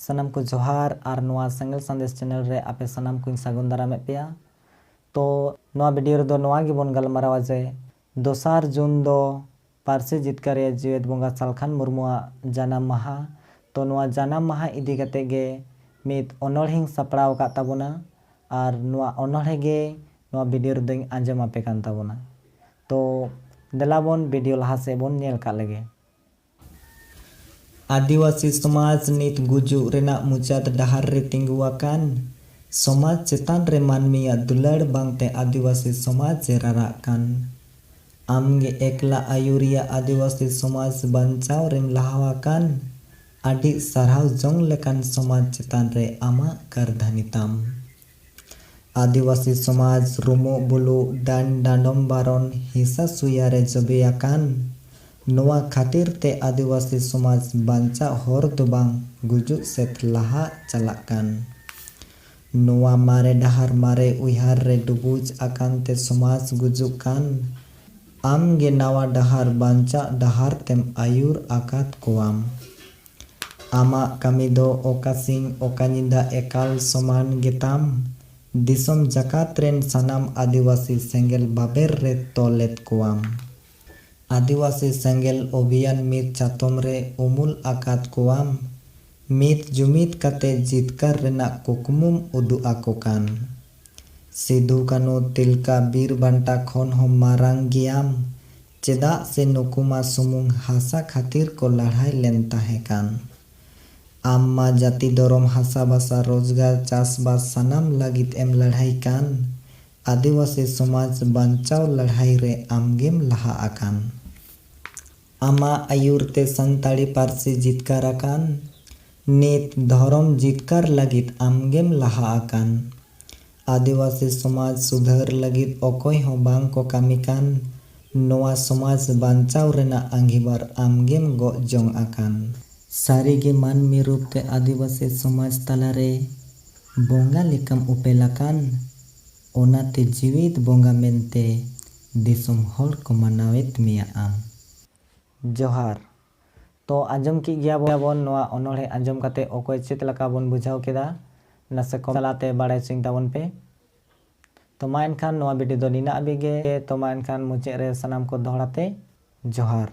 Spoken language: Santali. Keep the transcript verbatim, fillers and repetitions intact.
ᱥᱟᱱᱟᱢ ᱠᱚ ᱡᱚᱦᱟᱨ ᱟᱨ ᱱᱚᱣᱟ ᱥᱮᱸᱜᱮᱞ ᱥᱟᱸᱫᱮᱥ ᱪᱮᱱᱮᱞ ᱨᱮ ᱟᱯᱮ ᱥᱟᱱᱟᱢ ᱠᱚᱧ ᱥᱟᱹᱜᱩᱱ ᱫᱟᱨᱟᱢᱮᱫ ᱯᱮᱭᱟ᱾ ᱛᱚ ᱱᱚᱣᱟ ᱵᱷᱤᱰᱤᱭᱳ ᱨᱮᱫᱚ ᱱᱚᱣᱟ ᱜᱮᱵᱚᱱ ᱜᱟᱞᱢᱟᱨᱟᱣᱟ ᱡᱮ ᱫᱚᱥᱟᱨ ᱡᱩᱱ ᱫᱚ ᱯᱟᱹᱨᱥᱤ ᱡᱤᱛᱠᱟᱹᱨᱤᱭᱟᱹ ᱡᱤᱣᱮᱫ ᱵᱚᱸᱜᱟ ᱥᱟᱞᱠᱷᱟᱱ ᱢᱩᱨᱢᱩᱣᱟᱜ ᱡᱟᱱᱟᱢ ᱢᱟᱦᱟ᱾ ᱛᱚ ᱱᱚᱣᱟ ᱡᱟᱱᱟᱢ ᱢᱟᱦᱟ ᱤᱫᱤ ᱠᱟᱛᱮ ᱜᱮ ᱢᱤᱫ ᱚᱱᱚᱬᱦᱮᱧ ᱥᱟᱯᱲᱟᱣ ᱟᱠᱟᱫ ᱛᱟᱵᱚᱱᱟ ᱟᱨ ᱱᱚᱣᱟ ᱚᱱᱚᱬᱦᱮ ᱜᱮ ᱱᱚᱣᱟ ᱵᱷᱤᱰᱤᱭᱳ ᱨᱮᱫᱚᱧ ᱟᱸᱡᱚᱢ ᱟᱯᱮ ᱠᱟᱱ ᱛᱟᱵᱚᱱᱟ᱾ ᱛᱚ ᱫᱮᱞᱟ ᱵᱚᱱ ᱵᱷᱤᱰᱤᱭᱳ ᱞᱟᱦᱟ ᱥᱮᱫ ᱵᱚᱱ ᱧᱮᱞ ᱠᱟᱜ ᱞᱮᱜᱮ᱾ ᱟᱹᱫᱤᱵᱟᱹᱥᱤ ᱥᱚᱢᱟᱡᱽ ᱱᱤᱛ ᱜᱩᱡᱩᱜ ᱨᱮᱱᱟᱜ ᱢᱩᱪᱟᱹᱫ ᱰᱟᱦᱟᱨ ᱨᱮ ᱛᱤᱸᱜᱩ ᱟᱠᱟᱱ᱾ ᱥᱚᱢᱟᱡᱽ ᱪᱮᱛᱟᱱ ᱨᱮ ᱢᱟᱹᱱᱢᱤᱭᱟᱜ ᱫᱩᱞᱟᱹᱲ ᱵᱟᱝᱛᱮ ᱟᱹᱫᱤᱵᱟᱹᱥᱤ ᱥᱚᱢᱟᱡᱽ ᱮ ᱨᱟᱨᱟᱜ ᱠᱟᱱ᱾ ᱟᱢᱜᱮ ᱮᱠᱞᱟ ᱟᱹᱭᱩᱨᱤᱭᱟᱹ ᱟᱹᱫᱤᱵᱟᱹᱥᱤ ᱥᱚᱢᱟᱡᱽ ᱵᱟᱧᱪᱟᱣ ᱨᱮᱢ ᱞᱟᱦᱟ ᱟᱠᱟᱱ᱾ ᱟᱹᱰᱤ ᱥᱟᱨᱦᱟᱣ ᱡᱚᱝ ᱞᱮᱠᱟᱱ ᱥᱚᱢᱟᱡᱽ ᱪᱮᱛᱟᱱ ᱨᱮ ᱟᱢᱟᱜ ᱠᱟᱹᱨᱫᱷᱟᱹᱱᱤ ᱛᱟᱢ᱾ ᱟᱹᱫᱤᱵᱟᱹᱥᱤ ᱥᱚᱢᱟᱡᱽ ᱨᱩᱢᱩᱜ ᱵᱩᱞᱩᱜ, ᱰᱟᱹᱱ ᱰᱟᱸᱰᱚᱢ ᱵᱟᱨᱚᱱ, ᱦᱤᱸᱥᱟ ᱥᱩᱭᱟ ᱨᱮ ᱡᱚᱵᱮ ᱟᱠᱟᱱ᱾ ᱱᱚᱣᱟ ᱠᱷᱟᱹᱛᱤᱨ ᱛᱮ ᱟᱹᱫᱤᱵᱟᱹᱥᱤ ᱥᱚᱢᱟᱡᱽ ᱵᱟᱧᱪᱟᱜ ᱦᱚᱨ ᱫᱚ ᱵᱟᱝ, ᱜᱩᱡᱩᱜ ᱥᱮᱫ ᱞᱟᱦᱟᱜ ᱪᱟᱞᱟᱜ ᱠᱟᱱ᱾ ᱱᱚᱣᱟ ᱢᱟᱨᱮ ᱰᱟᱦᱟᱨ ᱢᱟᱨᱮ ᱩᱭᱦᱟᱹᱨ ᱨᱮ ᱰᱩᱵᱩᱡ ᱟᱠᱟᱱ ᱛᱮ ᱥᱚᱢᱟᱡᱽ ᱜᱩᱡᱩᱜ ᱠᱟᱱ᱾ ᱟᱢ ᱜᱮ ᱱᱟᱣᱟ ᱰᱟᱦᱟᱨ ᱵᱟᱧᱪᱟᱜ ᱰᱟᱦᱟᱨ ᱛᱮᱢ ᱟᱹᱭᱩᱨ ᱟᱠᱟᱫ ᱠᱚᱣᱟᱢ᱾ ᱟᱢᱟᱜ ᱠᱟᱹᱢᱤ ᱫᱚ ᱚᱠᱟ ᱥᱤᱧ ᱚᱠᱟ ᱧᱤᱫᱟᱹ ᱮᱠᱟᱞ ᱥᱚᱢᱟᱱ ᱜᱮᱛᱟᱢ᱾ ᱫᱤᱥᱚᱢ ᱡᱟᱠᱟᱛ ᱨᱮᱱ ᱥᱟᱱᱟᱢ ᱟᱹᱫᱤᱵᱟᱹᱥᱤ ᱥᱮᱸᱜᱮᱞ ᱵᱟᱵᱮᱨ ᱨᱮ ᱛᱚᱞᱮᱫ ᱠᱚᱣᱟᱢ᱾ ᱟᱹᱫᱤᱵᱟᱹᱥᱤ ᱥᱮᱸᱜᱮᱞ ᱚᱵᱷᱤᱭᱟᱱ ᱢᱤᱫ ᱪᱟᱛᱚᱢ ᱨᱮ ᱩᱢᱩᱞ ᱟᱠᱟᱫ ᱠᱚᱣᱟᱢ᱾ ᱢᱤᱫ ᱡᱩᱢᱤᱫ ᱠᱟᱛᱮ ᱡᱤᱛᱠᱟᱹᱨ ᱨᱮᱱᱟᱜ ᱠᱩᱠᱢᱩᱢ ᱩᱫᱩᱜ ᱟᱠᱚ ᱠᱟᱱ᱾ ᱥᱤᱫᱷᱩ ᱠᱟᱹᱱᱦᱩ ᱛᱤᱞᱠᱟ ᱵᱤᱨ ᱵᱟᱱᱴᱟ ᱠᱷᱚᱱ ᱦᱚᱸ ᱢᱟᱨᱟᱝ ᱜᱮᱭᱟᱢ᱾ ᱪᱮᱫᱟᱜ ᱥᱮ ᱱᱩᱠᱩ ᱢᱟ ᱥᱩᱢᱩᱝ ᱦᱟᱥᱟ ᱠᱷᱟᱹᱛᱤᱨ ᱠᱚ ᱞᱟᱹᱲᱦᱟᱹᱭ ᱞᱮᱱ ᱛᱟᱦᱮᱸ ᱠᱟᱱ᱾ ᱟᱢ ᱢᱟ ᱡᱟᱹᱛᱤ ᱫᱷᱚᱨᱚᱢ ᱦᱟᱥᱟ ᱵᱷᱟᱥᱟ ᱨᱳᱡᱽᱜᱟᱨ ᱪᱟᱥᱵᱟᱥ ᱥᱟᱱᱟᱢ ᱞᱟᱹᱜᱤᱫ ᱮᱢ ᱞᱟᱹᱲᱦᱟᱹᱭ ᱠᱟᱱ᱾ ᱟᱹᱫᱤᱵᱟᱹᱥᱤ ᱥᱚᱢᱟᱡᱽ ᱵᱟᱧᱪᱟᱣ ᱞᱟᱹᱲᱦᱟᱹᱭ ᱨᱮ ᱟᱢᱜᱮᱢ ᱞᱟᱦᱟ ᱟᱠᱟᱱ᱾ ᱟᱢᱟᱜ ᱟᱹᱭᱩᱨ ᱛᱮ ᱥᱟᱱᱛᱟᱲᱤ ᱯᱟᱹᱨᱥᱤ ᱡᱤᱛᱠᱟᱹᱨ ᱟᱠᱟᱱ᱾ ᱱᱤᱛ ᱫᱷᱚᱨᱚᱢ ᱡᱤᱛᱠᱟᱹᱨ ᱞᱟᱹᱜᱤᱫ ᱟᱢᱜᱮᱢ ᱞᱟᱦᱟ ᱟᱠᱟᱱ᱾ ᱟᱹᱫᱤᱵᱟᱹᱥᱤ ᱥᱚᱢᱟᱡᱽ ᱥᱩᱫᱷᱟᱹᱨ ᱞᱟᱹᱜᱤᱫ ᱚᱠᱚᱭ ᱦᱚᱸ ᱵᱟᱝ ᱠᱚ ᱠᱟᱹᱢᱤ ᱠᱟᱱ᱾ ᱱᱚᱣᱟ ᱥᱚᱢᱟᱡᱽ ᱵᱟᱧᱪᱟᱣ ᱨᱮᱱᱟᱜ ᱟᱸᱜᱤᱵᱷᱟᱨ ᱟᱢᱜᱮᱢ ᱜᱚᱜ ᱡᱚᱝ ᱟᱠᱟᱱ᱾ ᱥᱟᱹᱨᱤᱜᱮ ᱢᱟᱹᱱᱢᱤ ᱨᱩᱯ ᱛᱮ ᱟᱹᱫᱤᱵᱟᱹᱥᱤ ᱥᱚᱢᱟᱡᱽ ᱛᱟᱞᱟᱨᱮ ᱵᱚᱸᱜᱟ ᱞᱮᱠᱟᱢ ᱩᱯᱮᱞ ᱟᱠᱟᱱ᱾ ᱚᱱᱟᱛᱮ ᱡᱤᱣᱤᱫ ᱵᱚᱸᱜᱟ ᱢᱮᱱᱛᱮ ᱫᱤᱥᱚᱢ ᱦᱚᱲ ᱠᱚ ᱢᱟᱱᱟᱣᱮᱫ ᱢᱮᱭᱟ ᱟᱢ᱾ ᱡᱚᱦᱟᱨ᱾ ᱛᱚ ᱟᱸᱡᱚᱢ ᱠᱮᱫ ᱜᱮᱭᱟ ᱵᱚᱱ ᱱᱚᱣᱟ ᱚᱱᱚᱬᱦᱮ ᱟᱸᱡᱚᱢ ᱠᱟᱛᱮ ᱚᱠᱚᱭ ᱪᱮᱫ ᱞᱮᱠᱟ ᱵᱚᱱ ᱵᱩᱡᱷᱟᱹᱣ ᱠᱮᱫᱟ, ᱱᱟᱥᱮ ᱠᱚ ᱛᱟᱞᱟᱛᱮ ᱵᱟᱲᱟᱭ ᱦᱚᱪᱚᱧ ᱛᱟᱵᱚᱱ ᱯᱮ᱾ ᱛᱚ ᱢᱟ ᱮᱱᱠᱷᱟᱱ ᱱᱚᱣᱟ ᱵᱷᱤᱰᱤᱭᱳ ᱫᱚ ᱱᱤᱱᱟᱹᱜ ᱦᱟᱹᱵᱤᱡ ᱜᱮ᱾ ᱛᱚ ᱢᱟ ᱮᱱᱠᱷᱟᱱ ᱢᱩᱪᱟᱹᱫ ᱨᱮ ᱥᱟᱱᱟᱢ ᱠᱚ ᱫᱚᱦᱲᱟ ᱛᱮ ᱡᱚᱦᱟᱨ᱾